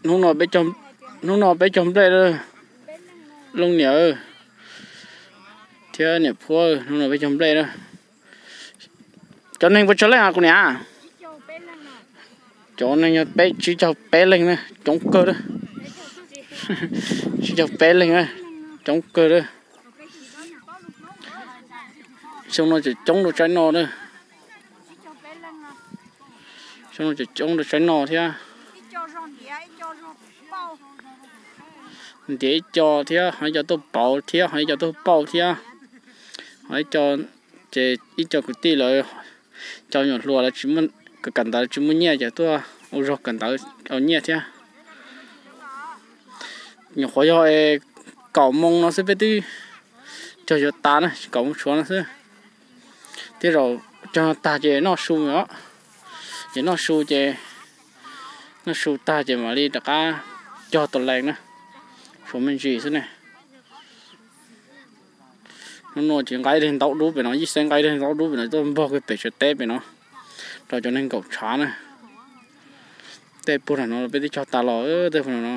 Hnub no peb cog nplej, leej niam thiab niam phuav, hnub no peb cog nplej na. Cov neeg puas tsawg leej kuv niam? Cov neeg yog peb tsib caug peb leeg na, coob kawg a. Tsib caug peb leeg na, coob kawg a. Xyoo no tseem coob rau tsaib no na. Xyoo no tseem coob rau tsaib no thiab. Ntiav ib co thiab, ho ib co tuaj pauv thiab, ho ib co tuaj pauj thiab. Ho ib co, ces ib co kwv tij lawv, cov nyuam hluas lawv tsis muaj, kawm ntawv tsis muaj nyiaj ces tuaj ua zog kawm ntawv ua nyiaj thiab. Nyuam qhuav yog kaum moo no xwb peb twb cog yuav tas na, kaum moo tshuav no xwb. Tej zaum cog tag ces noj su os, ces noj su ces, noj su tag ces mam li rov qab cog tus lees na, tshuav me ntsis xwb ne. Hnub no ces nqa ib daim ntaub dub pem no, Yij Xeeb nqa ib daim ntaub dub pem no tuaj npog kiag pem tsev teb pem no rau cov neeg nkaum tshav na. Tej puag nram no peb twb cog tas los, tej puag nram no.